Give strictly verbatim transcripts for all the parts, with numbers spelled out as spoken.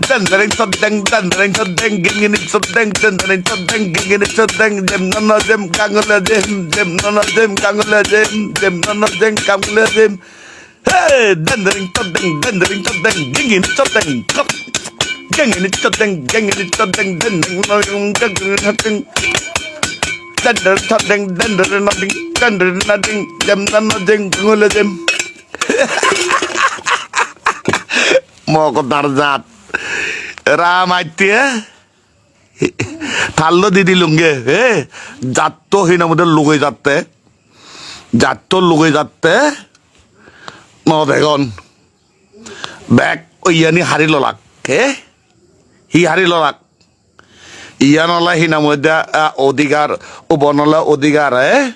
Dendering sodeng, dendering sodeng, gingini sodeng, dendering sodeng, gingini sodeng, dem nono dem kangule dem, dem nono dem kangule dem, dem nono dem kangule dem. Hey, dendering sodeng, dendering sodeng, gingini sodeng, kop. Gingini sodeng, gingini sodeng, dendering nono dem kangule dem. Dendering sodeng, dendering nono dem, dendering nono dem, dem nono dem kangule dem. Mogodar jat. Ramatte, eh? Tallo di dilunge, eh? Jatto hi nang hoide lugei jatte. Jatto lugei jatte. No degon. Bek oiyani hari lolak, eh? Hi hari lolak? Iyan ole hi nang hoide, ah, odhikar, ubon ole odhikar, eh?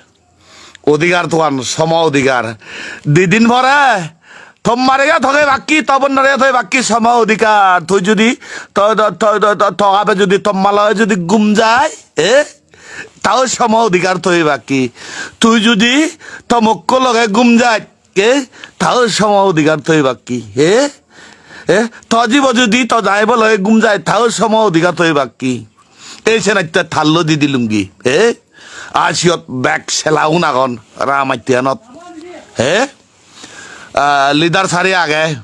Odhikar tuan, somo odhikar. Di din pore, tommare ya thoge bakki, tobonnare ya thoge bakki, somo odhikar. Tui judi, to, to, to, to, to, to abe judi tomma loge judi gum jai, eh? Tao somo odhikar thoge bakki. Tui judi tomokko loge gum jai, ke? Tao somo odhikar thoge bakki, eh? Eh? To jibo judi, to jaibo loge gum jai, tao somo odhikar thoge bakki. Ei senatte tallo di dilungi, eh? Ar siyot bek selaun agon, Ramatte anot. He? Ah, leader sari age,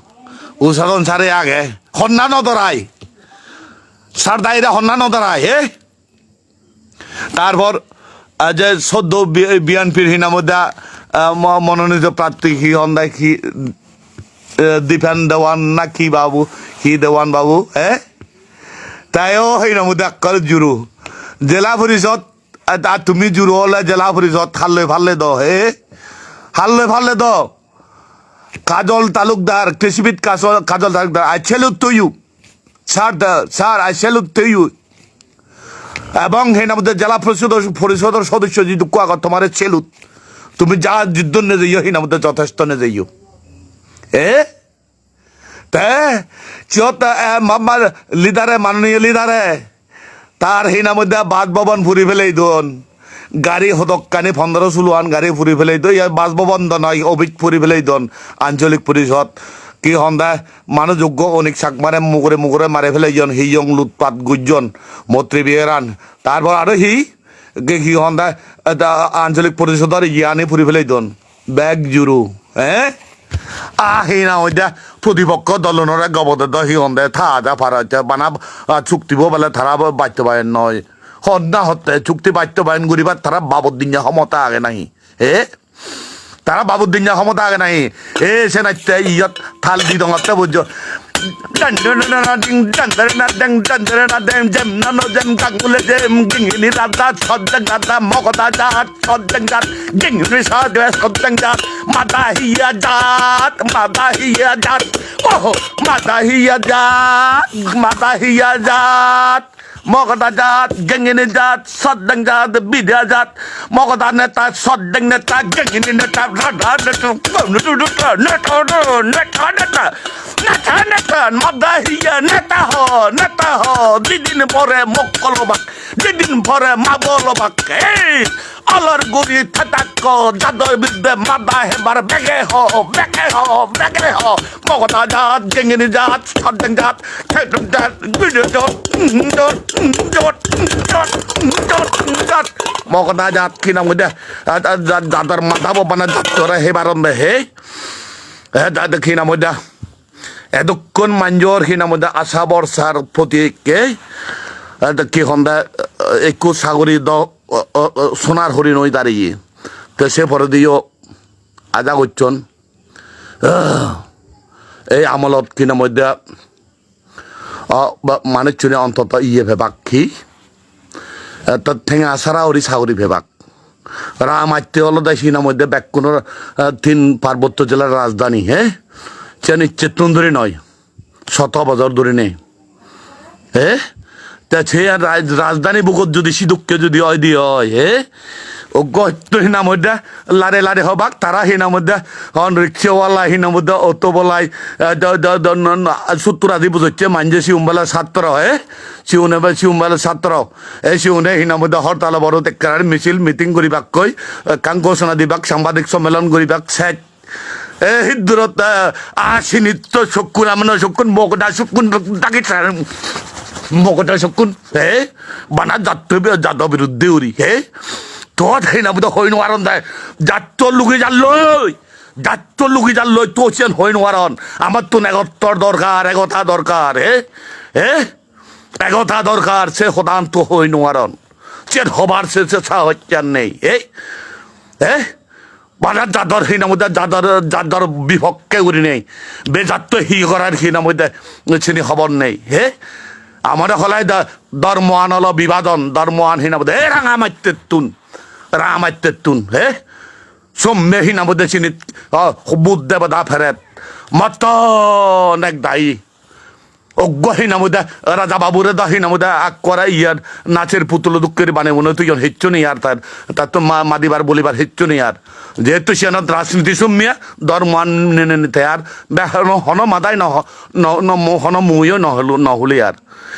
usadon sari age. Honna no dorai. Sar daire honna no dorai, he? Tarpor, ah, je soddo B-, B N P-r hi nang hoide, ah, mo-, mononito prarthi hi honde hi, eh, Dipen Dewan na ki babu, hi Dewan babu, eh? Tayo hi nang hoide ekkore juru. Jela porisod, a, a tumi juru ole jela porisod halloi palle do, he? Halloi palle do. Kajol Talukdar, Krishipit Kajol, Kajol Talukdar, I salute to you. Sir, the, sir, I salute to you. Ebong hi nang hoide jela porisodor, porisodor sodosso jidukko ago tomare salute. Tumi ja jiddon nejeiyo, hi nang hoide jotesto nejeiyo. Eh? Te, siyot, eh, ma-, ma-, leader-e, manoniyo leader-e, tar hi nang hoide Bas Bhaban puri pelei don. Gari hodokkani pondro sulo an gari puri pelei don. Iya Bas Bhaban do noi, office puri pelei don. Ancholik porisod. Hi honde, manuj uggo Onik Chakmare mugure mugure mari pelei don. Hiyong lutpat gujjon. Moitri Viharan. Tarpor aro hi? Ge-, hi honde, eh, da, Ancholik porisodor iyani puri pelei don. Bek juru, eh? Ah, hi nang hoide, protipokko dolunore gobode do hi honde, ta aja para hoide, bana, ah, chuktibo bele tara bo-, bastobayon noi. Honna hotte, chukti bastobayon guribar tara babot dinne homota age nahi, eh? Tara babot dinne homota age nahi, eh, senatte iyot tal di dongotte bujjo. Dan dan dan dan ding, dan dan dan ding, dan dan dan ding, jem nano jem gangule jem, gingini rada, sodjang rada, mogoda jat, sodjang jat, gingini sodjang, sodjang jat, mada hiya jat, mada hiya jat, oh, mada hiya jat, mada hiya jat. Mogoda jat, gengini jat, soddeng jat, bidia jat, mogoda neta, soddeng neta, gengini neta, rada neta, neta, neta, neta, neta, neta, neta, mada hiya, neta ho, neta ho, didin pore mokkolobak, didin pore mabolobak, ei, olor guri thetakko, jador bidde mada hebar bege ho, bege ho, bege ho, mogoda jat, gengini jat, soddeng jat, Mogoda jat hi nang hoide, a, a, ja-, jador mada bo bana jattore hebaron de he. E, ja-, ja-, hi nang hoide, edokkon manjor hi nang hoide asha borsar proti ekke, e, de hi honde, e, ekku sagori do, o, o, o, sonar horin oi dariye. Te se porediyo aja gocchon. Ah, ei amolot hi nang hoide, o, ba-, manuchchune ontoto iye pebak hi? Eh, to tenga sara guri sagori pebak. Ramatte olode hi nang hoide bekkunor, eh, tin parbotto jelar rajdhani, he? Siyan icchettun duri noi. Soto bojor duri nei. He? Te se raj-, rajdhani bugot judi sidukke judi oi di oi, he? Uggo to hinam hoide lare lare hobak, tara hinam hoide hon rickshaw wala, hinam hoide auto bolai, eh, do, do, do, no, no, suttura di bujocche manje siun bela satro, eh? Siune be, siun bela satro. Eh, siune hinam hoide hortalo borot ekkarar misil meeting guribakkoi, eh, ekkan ghosona dibak, sambadik sommelon guribak, sej. Eh, hiddurot, eh, a sinitto sokkun, amno sokkun, mogoda sokkun, dagi sar, mogoda sokkun, eh? Bana jatto bi-, jado biruddhe uri, eh? Tot hinam hoide hoi nw paron de, jatto lugi jalloi, jatto lugi jalloi, to siyan hoi nw paron. Amattun egottor dorkar, egota dorkar, eh? Eh? Egota dorkar, se hodan to hoi nw paron. Siyan hobar se, se sahos siyan nei, eh? Eh? Bana jador hinam hoide jador, jador bipokke gurinei. Bejatto hi gorar hinam hoide sini hobor nei. He? Amare holai da dhormoan olo bibadon, dhormoan hinam hoide, "Ei ranga mattettun, ranga mattettun," he? Somme hinam hoide sinit, ah, Buddho debota peret. Motton ek dai. Oggo hinam hoide Raja Babure do hinam hoide akkore iyan nacher putulo dokke guri banei bunei toyon, hissu nei ar tar, tar to ma-, madibar bolibar hissu nei ar. Jehetu siyanot rajniti summiya, dhormoan nene nete ar, be hono, hono madai no ho-, no, no mo-, hono muyo no hulu-, no huli ar.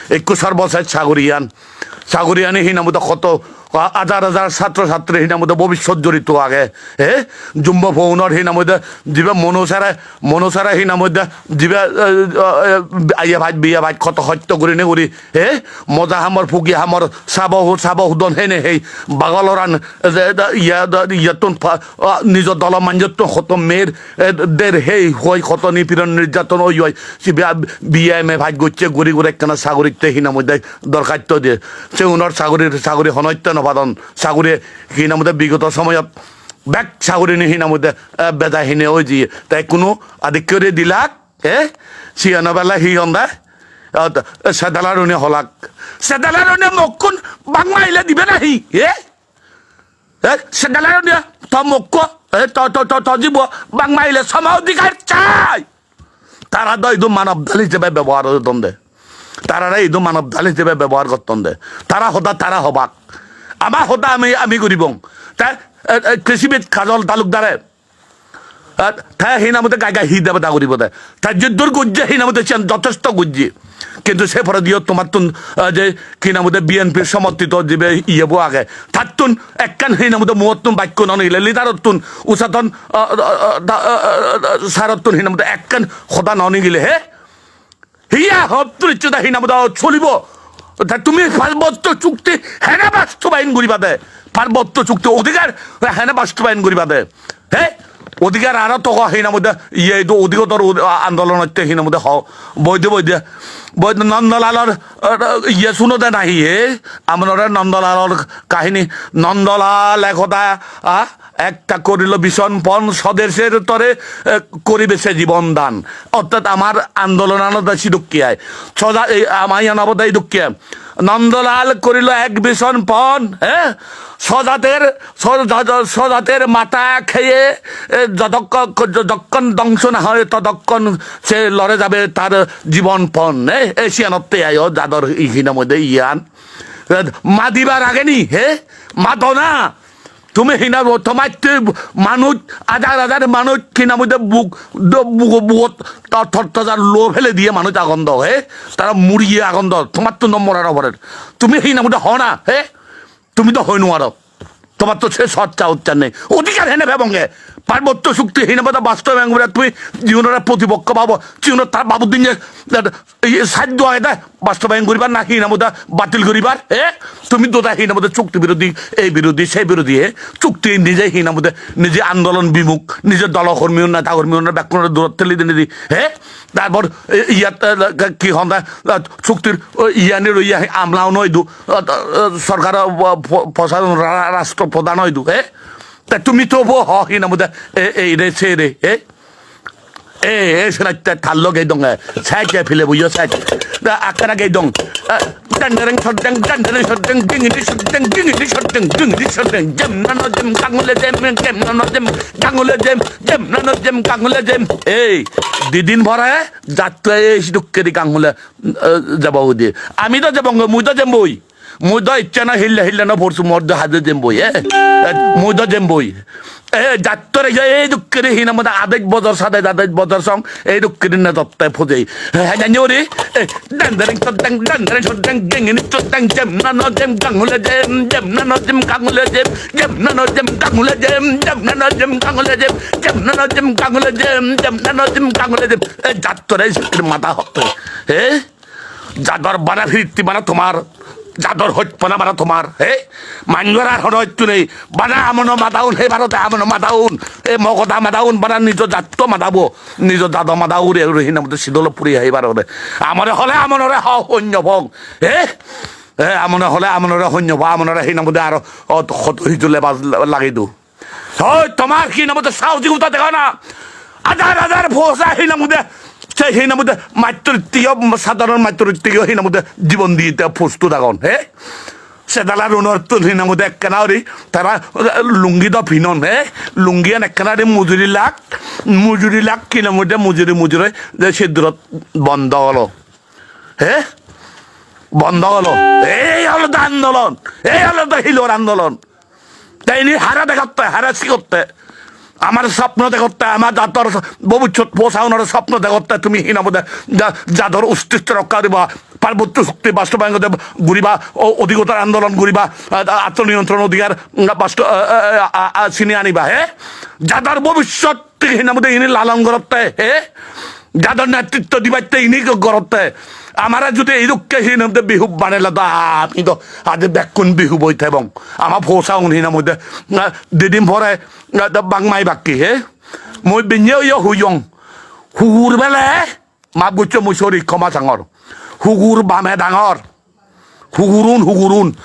Ekku sorbosesh sagoriyan. Sagoriyani hinam hoide hoto ha-, hajar hajar satro satri hinam hoide bobissot jorito age. He? Jumbo Pounor hinam hoide jibe Monusare, Monusare hinam hoide jibe, eh, eh, eh, aiye baj, biye baj, hoto hosto gurinei guri. He? Moja hamor, pugi hamor, sabo hu-, sabo hudon hene hei, bagoloran, eh, eh, iye, eh, iyettun pa-, ah, nijo dolo manjottun hoto mer, eh, der hei hoi, hoto nipiron nirjaton oi oi. Sibe ab-, B M A pass gocche guri guri ekkana sagoritte hinam hoide dorkhasto diye. Se unor sagori, sagori honoitte no padon. Sagori hinam hoide bigoto somoyot bek sagorini hinam hoide, eh, beda hine oi jiye. Tai kunu adikke guri dilak, eh? Siyano bela hi honde? Eh, sedalarune holak. Sedalarune mokkun bangma ile dibe nahi, eh? Eh, sedalarune to mokko, eh, to, to, to, to jibo bangma ile somo odhikar chai. Tara do idu manob dal hisebe bebohar gotton de. Tarare idu manob dal hisebe bebohar gotton de. Tara hoda tara hobak. Ama hoda ami, ami guribong. Te, eh, eh, krishibid Kajol Talukdare, eh, te hinam hoide gai gai hi debeda guribo de. Te jiddur gujje hinam hoide siyan jothesto gujje. Kintu se porediyo tomattun, eh, je hinam hoide B N P somorthito jibe iyebo age, tattun ekkan hinam hoide muottun bakko no nigile, leaderottun, usaton, ah, ah, ah, da-, ah, ah, ah, sarottun hinam hoide ekkan hoda no nigile, he? Hiya hottur icche da hinam hoide solibo. Ta tumi Parbotto chukti hene bastobayon guriba de? Parbotto chukti odhikar hene bastobayon guriba de? He? Odhikar aro togo hinam hoide, iye, idu odhikotor od-, a-, andolonotte hinam hoide ho-, boide, boide, boide Nondolalor, eh, iye sunode nahi, he? Amnore Nondolalor kahini, Nondolal ekhoda, ah, ekta korilo bishon pon, sodesher tore, eh, koribe se jibon dan. Orthat amar andolonanot da sidokke ai. Soja, ei, ama iyan obode idokke. Nondolal korilo ek bishon pon, eh? Sojater, so-, so-, sojater mata kheye, eh, jotokkon, jotokkon dongso na hoy, totokkon se lore jabe tar jibon pon, eh? E siyanotte ayo jador i hinam hoide iyan. Eh, madibar age ni, he? Mado na. Tumi hinam hoide, tomatte manuj, hajar hajar manuj hinam hoide buk, do-, bugo-, bugot to-, tortajar lo fele diye manuj agon do, he? Tara muriye agon do, tomattun do morar oborer. Tumi hinam hoide hona, he? Tumi do hoi nuaro. Tomattun se sot sahos nei. Odhikar hene pebonge. Parbotto chukti hinam hoide bastobayon guribar tumi jiunore protipokko babo, jiunore tar babo dinne, ei sadhyo agede, bastobayon guribar na hinam hoide batil guribar, eh? Tumi doda hinam hoide chukti birodhi, ei birodhi, sei birodhi, eh? Chukti nije hinam hoide, nije andolon bimukh, nije dolo kormi, neta kormi, bekkunore durot theli dinei di, eh? Tarpor, eh, iyat, eh, ki honde, eh, chuktir, eh, iyani roiya amla uno idu, eh, eh, sorkar, eh, po-, posason ra-, ra-, rastro prodhan idu, eh? Ta tumi to bo ho hinam hoide, eh, ei re, sei re, eh? E, e, sena te thallo gei dong, e. Sej, e, pile buyo sej. Da, akkana gei dong. E, dandareng sordeng, dandareng sordeng, dingidi sordeng, dingidi sordeng, dingidi sordeng. Jem nano jem, gangule jem, jem nano jem, gangule jem, jem nano jem, gangule jem. Ei, di din pore, jatto ei sidukke di gangule, e, jabo udi. Ami do jabonge, mui do jemboi. Mui do icche no hille hille no porsu, mor do hade jemboi, eh? Eh, mui do jemboi. Eh, jattore je ei dukkere hi nang hoide adej bojor, sadej adej bojor song, ei dukkere ne dotte pojei. Eh, jani ori, eh, dan dereng soddang, dan dereng soddang, gengeni soddang, jem na no jem, gangule jem, jem na no jem, gangule jem, jem na no jem, gangule jem, jem na no jem, gangule jem, jem na no jem, gangule jem, jem na no jem, gangule jem. Eh, jattore ei dukkere mada hotte. Eh? Jador bana piritti bana tomar, jador hojpana bana tomar, he? Manjor ar hono hissu nei, bana amono madaun, he Bharote amono madaun, he Mogoda madaun, bana nijo jatto madabo, nijo jado mada ure ure hi nang hoide sidolo puri hai Bharore. Amore hole amonore ho honyo bong, he? He, amone hole amonore honyo bong, amonore hi nang hoide aro ot-, hoto hijule bas lagei do. Hoi, tomar hi nang hoide sahosigota dego na? Hajar hajar phosa hi nang hoide, se hi nang hoide mattorittiyo, sadharon mattorittiyo hi nang hoide jibon dite prostut agon, he? Sedala runottun hi nang hoide ekkena guri tara lungi do pinon, he? Lungiyan ekkena guri mujuri lak, mujuri lak hi nang hoide mujuri mujuri je se durot bondo olo, he? Bondo olo. Ei olode andolon, ei olode hilor andolon. Te ini hara degotte, hara sigotte. Amar sopno degotte, amar jador bobissot posaunor sopno degotte, tumi hi nang hoide ja-, jador ostitto rokka guriba, parbotto chukti bastobayon guriba, o-, odhikotar andolon guriba, a-, a-, atmoniyontron odhikar, mm, basto-, a-, a-, a-, a-, a-, sini aniba, he? Jador bobissot Te hi nang hoide ini lalon gorotte, he? Jador netritto dibatte ini gorotte. Amare judi idukke hi nang hoide bihub banele do ami do adi bekkun bihub oi thebong. Ama phosaun hi nang hoide, ah, didin pore, ah, do bang mai bakki, he? Mui binye oyo huyong. Hugur bele, map goccho mui sori khoma sangor. Hugur bame dangor. Hugurun, hugurun.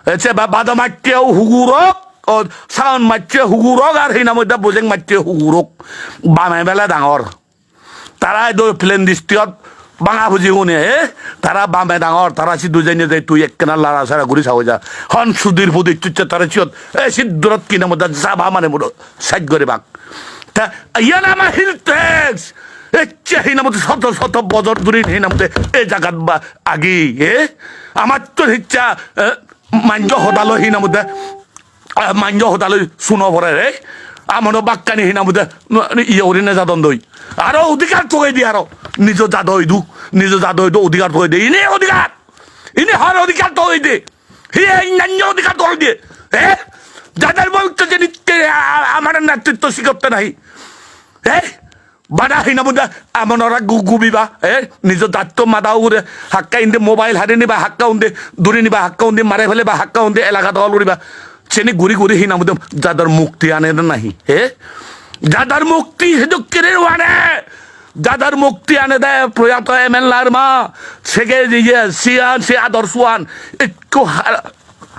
E, se ba-, bado macche hugurok, o, saon macche hugurok, ar hi nang hoide bojeng macche hugurok. Bame bele dangor. Tara idu plain district-ot banga buji gune, e? Tara bame dangor, tara sidu jeinei je tui ekkena lara sara guri sa hoja. Hon sudir pudir chucche tara siyot, e, siddurot hi nang hoide jaba mane muro saj guri bak. Ta iyan ama hill tracts. Ecche hi nang hoide soto soto bojor dhuri hi nang hoide e jagat ba agi, e? Amattun hiccha, e, manjo hodalo hi nang hoide, e, manjo hodalo suno pore, e? Amono bakkani hi nang hoide, iye guri nejadon doi. Aro odhikar togei di aro. Nijo jado idu, nijo jado idu odhikar togei di. Ini odhikar. Ini hor odhikar togei di. Hi, hi, nanya odhikar togei di. E? Jador bobissot jeni te, a, a, amar netritto sigotte nahi. E? Bana hi nang hoide amonora gu-, gubiba, eh? Nijo jatto mada ugure, hakka indi mobile hari niba, hakka undi duri niba, hakka undi mare feleba, hakka undi elaka dohol guriba. Seni guri guri hi nang hoide jador mukti anede nahi, eh? Jador mukti hedokkere ane, jador mukti anede proyato M N Larma, sege iye, siyan, se adorsuan, ekko ha-,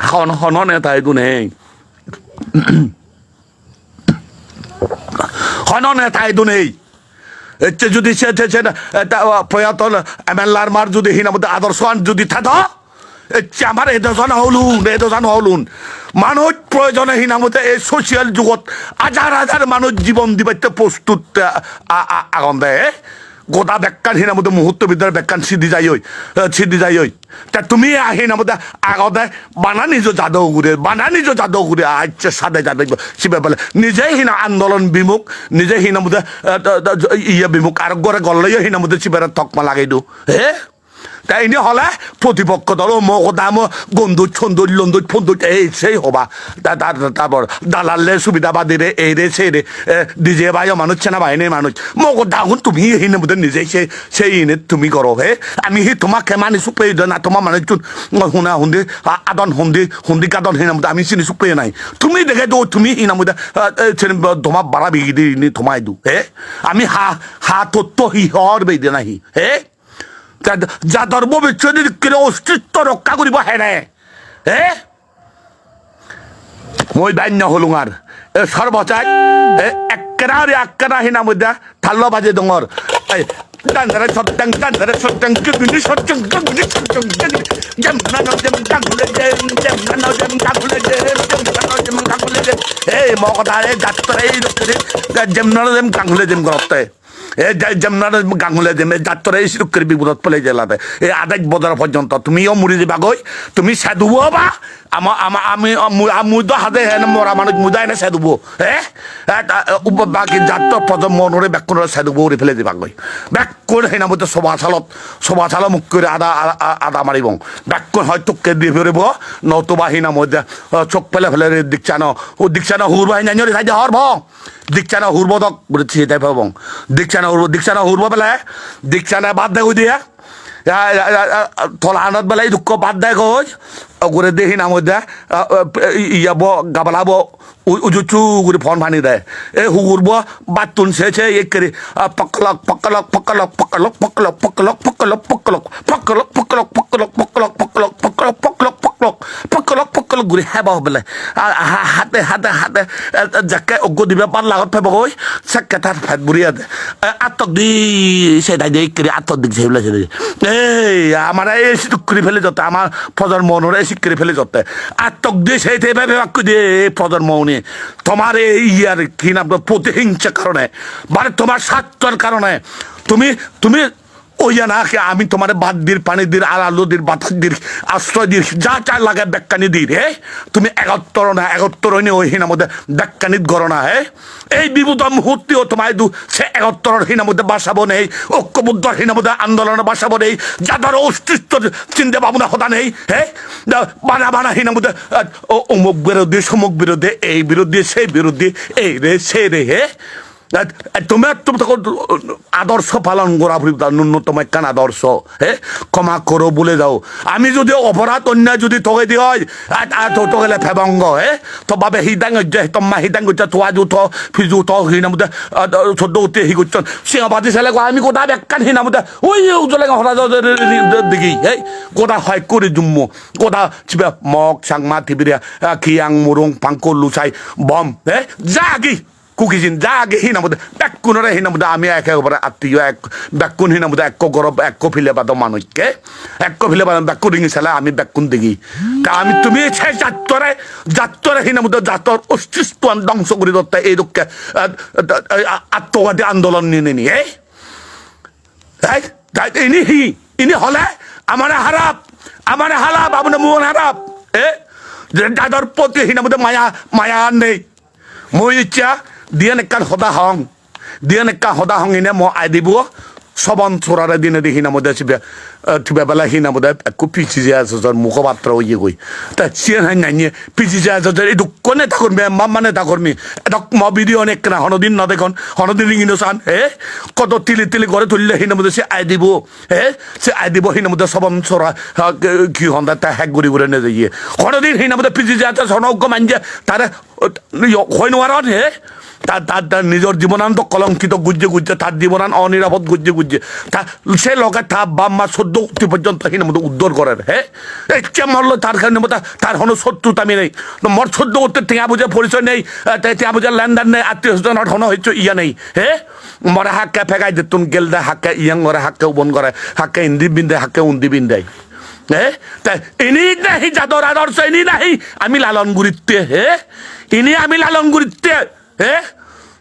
hon-, hono neta idu nei. Hono neta idu nei. Ecche judi se, se, se, eta, proyato M N Larmar judi hi nang hoide adorsoan judi thedo, ecche amar edojan holun, edojan holun. Manuj proyojone hi nang hoide ei social jugot hajar hajar manuj jibon dibatte prostut, a, a, a, agonde, eh? Goda bekkan hi nang hoide muhurto bidire bekkan sidi jai oi, eh, sidi jai oi. Te tumi, ah, hi nang hoide agode bana nijo jado ugure, bana nijo jado ugure, acche sade jado sibe bele. Nije hi nang andolon bimuk, nije hi nang hoide, eh, da, da, iye bimuk, ar gore golle hi nang hoide sibere tokma lagei do. Eh? Te ini hole protipokko dolo mo goda mo gondoj, sondoj, londoj, pondoj, ei sei hoba. Da, da, da, da bor. Dalalle subida badire, ei re, sei re, eh, D J bayo manuj, sena bahini manuj. Mo goda gun tumi hi nang hoide nije sei Sei ine tumi goro, he? Ami hi toma kemani suk peye do na, toma manuchun huna hundi, a-, adon hundi, hundi gadon hi nang hoide ami sini suk peye nai. Tumi dege do, tumi hi nang hoide, a, e, sini bo-, toma bara bigi di ni toma idu, he? Ami ha, ha totto hi hor be de nahi, he? Ja-, jador bobissot di kire ostitto rokka guribo hene, he? Mui banyo hulungar. E sorbosek, e ekkena ori ekkena hi nang hoide tallo baje dongor. Ei, dandare sotteng, dandare sotteng, guguni sotteng, guguni sotteng, guguni. Jemna no jem gagule jem, jemna no jem gagule jem, jemna no jem gagule jem. Ei, mogoda e jattore ei dokkore, jemna no jem gagule jem gorotte. E je-, jemnare gangule jeme jattore isi dokke bipodot pele jelade. E adej bodor porjonto tumiyo muri jebagoi, tumi sedubo oba, ama, ama, ami, ami, ami do hade hene mora manuj muda ene sedubo. E? E, ta, e, ubo bagi jatto projonmo onore bekkunore sedubo uri pele jebagoi. Bekkun hena bote soba salot, soba salo mukkore ada, ada, ada maribong. Bekkun hoi tukke di poribo, notuba hena moide, e, chok pele pele re dikchano. O dikchano hurbo hena nyori saide horbo. Dikchana hurbo dok guri thiye thai pebong. Dikchana hurbo, dikchana hurbo bele, dikchana bad de goi diye. Ya, ya, ya, ya, tola anot bele idukko bad de goi. Ugure de hinam hoide, a, a, iya bo, gabala bo, u-, ujuchu guri pon pani de. E hugur bo, battun se se ekkeri, a, pakalak, pakalak, pakalak, pakalak, pakalak, pakalak, pakalak, pakalak, pakalak, pakalak, pakalak, pakalak, pakalak, pakalak, pakalak, pakalak, pakalak, pakalak guri hebo bele. A, ha-, hade, hade, hade, e, e, jakke oggo dibe bar lagot pebogoi, sekke tar pet buri ade. E, attok di, se dai de ikkiri attok di se bele se dai. Ei, amare ei siduk kuri fele jotte, amar pojor monore ei sikkiri fele jotte. Attok di se te bebe bakku de, pojor moni. Tomar ei iyar ki nam do, প্রতিহিংসার কারণে, মানে তোমার স্বার্থর কারণে, তুমি, তুমি ওই না কি আমি তোমারে ভাত দির, পানি দির, আলো দির, বাতাস দির, আশ্রয় দির, যা যা লাগে বেক্কানি দির, হে? তুমি একত্র না, একত্র হইনি ওই হিনা মধ্যে বেক্কানিত গরো না, হে? এই বিপদ মুহূর্তেও তোমায় দু, সে একত্র হিনা মধ্যে বাসাবো নেই, ঐক্যবদ্ধ হিনা মধ্যে আন্দোলনে বাসাবো নেই, যাদের অস্তিত্ব চিন্তা ভাবনা হতা নেই, হে? দা-, বানা বানা হিনা মধ্যে, আ, অ-, অমুক বিরোধী, সমুক বিরোধী, এই বিরোধী, সেই বিরোধী, এই রে, সেই রে, হে? এ, এ, তুমি, তুমি তখন আদর্শ পালন করা পড়িব, তার ন্যূনতম একখান আদর্শ, হে? ক্ষমা করো, ভুলে যাও। আমি যদি অপরাধ অন্যায় যদি তোকে দিয়ে হয়, আর, আর তো, তোকে লে ফেবঙ্গ, হে? তো বাবে হিদাং হচ্ছে, তো মা হিদাং হচ্ছে, তো আজু তো, ফিজু তো, হিনা মধ্যে, আ, আ, সদ্য উঠে হি করছেন। সিংহবাদী ছেলে কয়, আমি কোথা বেক্কান হিনা মধ্যে, ওই উজ্জ্বলে হরা দেখি, হে? কোথা হয় করে জুম্মু, কোথা ছিবে মগ, চাংমা, তিবিরিয়া, আ, কিয়াং, মুরুং, পাঙ্কো, লুসাই, বম, হে? যা কি? Kukijin ja age hinamode, bekkunore hinamode ami ekebare attiyo ek, bekkun hinamode ekko gorob, ekko pile bado manuj ke, ekko pile bado bekkun ringi sele ami bekkun degi. Ta ami tumi se jattore, jattore hinamode jattor ostittoan dongso guri dotte ei dokke, eh, eh, eh, attovadi andolon nineni, eh? Ei, ei, ini hi? Ini hole amare harap, amare harap, amare mon harap, eh? Je jador poti hinamode maya, maya nei. Mui iccha diyen ekkan hoda hong. Diyen ekkan hoda hong ine mo aidibo sobon surare dinedi hinamode sibe, eh, tibe bela hinamode ekku P C C S-or mukhobatro oye goi. Ta siyen hai nanye P C C S-or idukkone ta kormi, mamma ne ta kormi. Edok mo video ne ekkena honodin no degon, honodin ringino san, he? Koto tili tili gore tulle hinamode se aidibo. He, se aidibo hinamode sobon sora, ha, ki honda ta hack guri guri ne jeye. Honodin hinamode P C C S-or sono uggo manje, tare, o, yo, hoi no aron, he? Ta, ta, ta nijor jibonan to kolonkito gujje gujje, tar jibonan onirapod gujje gujje. Ta, se loge ta bap ma soddo utti porjonto hinamode uddor gorer, he? Ecche morlo tar hinamode, tar hono sotruta ami nei. No, mor soddo utti tenga buje porisoy nei, eh, te-, tenga buje lender nei, attiyo sojon hono hicchu iya nei, he? More hakke pegai dettun gelde, hakke iyang gore, hakke ubon gore, hakke indi binde, hakke undi binde. Eh? Te ini nahi jador adorsho, ini nahi ami lalon guritte, eh? Ini ami lalon guritte, eh?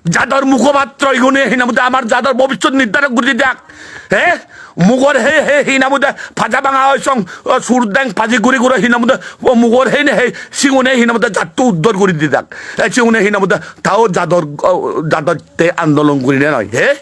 Jador mukhobatro igune hinamode amar jador bobissot nirdaron guri dak, eh? Mugor he, he, hinamode paja banga oi song, o, sur deng paji guri guri hinamode, o, mugor he ne he, sigune hinamode jatto uddor guri didak. E, sigune hinamode tao jador, o, jador te andolon gurine noi, he?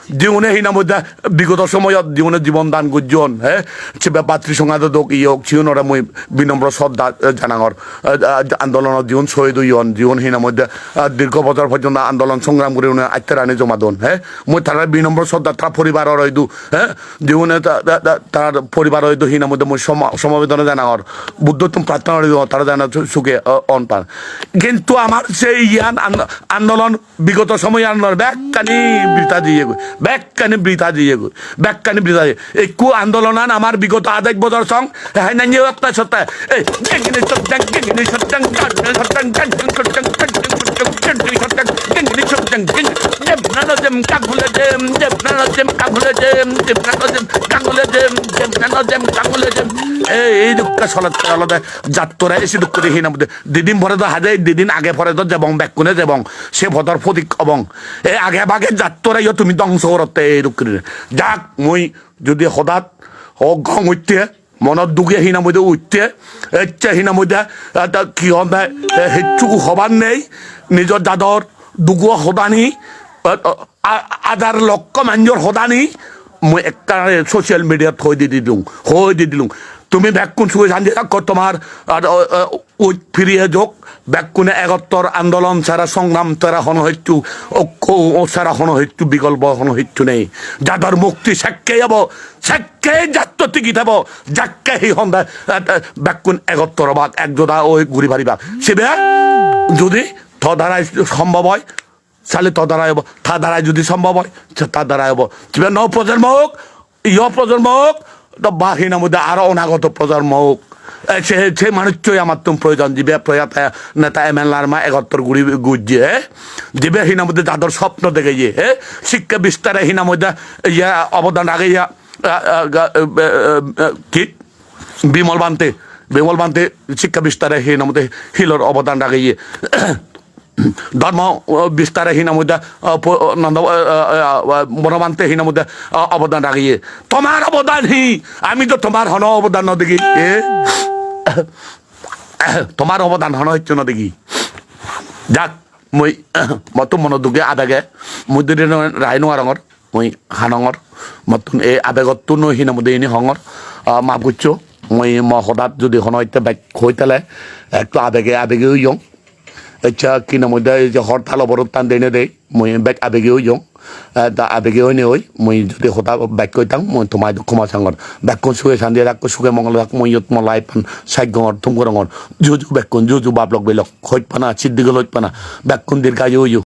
Jiune hinamode bigoto somoyot jiune jibon dan gojjon, he? Sibe batri songado dok iye ok, siunore mui binombro sodda, e, janangor. E, e, andolonot jiun sohid oyon, jiun hinamode, e, dirgho bojor porjonto andolon songram guri une atterani joma don, he? Mui tara binombro sodda tara poribaror oidu, he? Jiune ta, ta, ta, tar poribar oidu hinamode mui soma-, somobedona janangor. Buddhottun prarthona guri tara jana su-, suge, o, on pan. Kintu amar se iyan an-, andolon bigoto somoyanor bekkani brita jiyegoi. Bekkani brita jiyegoi. Bekkani brita jiye. Ekku andolonan amar bigoto adek bojor song, hai nanye otta sotta. Ei, jengini sot jeng, jengini sot jeng, jengini sot jeng, jengini sot jeng, jengini sot jeng, jengini sot jeng, jeng, jeng, nano jeng, kagule jeng, jeng, nano jem, gangule jem, jem, gangule jem, gangule jem, gangule jem. Ei, ei dukke solette olode jattore esi dukke di hinam de. Didin pore do haje, didin age pore do jebong, bekkune jebong. Se podor podik obong. E age bage jattore yo tumi dongso gorotte ei dukke di. Jak, mui judi hodat o gong utte, monot duge hinam hoide utte, ecche hinam hoide, eh, ta ki honde, eh, hicchu hobar nei, nijor jador dugo hodani, eh, eh, a-, adar lokko manjor hodani, mui ekka social media-t hoi di dilung, hoi di dilung. Tumi bekkun suge santi thakko, tomar, ar, eh, eh, uj piriye jok, bekkune egottor andolon sara, songram sara hono hicchu, okko sara hono hicchu, bikolpo hono hicchu nei. Jador mukti sekke obo, sekke jatto tigi thebo, jakke hi honde, eh, eh, bekkun egottor obak, ekjoda oi guri paribak. Sibe judi to darai sombhob oi, sale to darai obo, ta darai judi sombhob oi, se ta darai obo. Sibe nuo projonmo ok, yo projonmo ok, to ba hinam hoide aro onagoto projonmo ok. E, se, se manucchoi amattun proyojon, jibe proyata neta M L A-r ma egottor guri gujje, e? Jibe hinam hoide jador sopno degeye, e? Sikke bistare hinam hoide, iye, obodan rageye, a, a, ga, e, e, e, e, ki? Bimal Bhante, Bimal Bhante sikke bistare hinam hoide hilor obodan rageye. Dhormo, uh, bistare hinam hoide, uh, po-, uh, Nanda, uh, uh, uh, uh, Bonobhante hinam hoide, uh, obodan rageye. Tomar obodan hi? Ami to tomar hono obodan no degi. E? Tomar obodan hono hicchu no degi. Jak, mui, mottun mono duge adage, mui duri no-, rai no arongor. Mui hanongor, mottun ei abegottun hinam hoide ini hongor, ah, maf goccho, mui mo hodat judi hono itte bek hoi tele, ektu abege, abege oyong. Eccha hinam hoide ei je hortal oborottan dene dei, mui bek abege oyong. Eh, da abege oine oi, mui judi hoda bek hoi tang, mui tomai do khoma sangor. Bekkun suge santi thakko, suge mongole thakko, mui iyot mo life-an sej gongor, thum gorongor. Ju ju bekkun, ju ju bap lok bei lok, hoj pana, siddigol hoj pana. Bekkun dirgayu oiyo.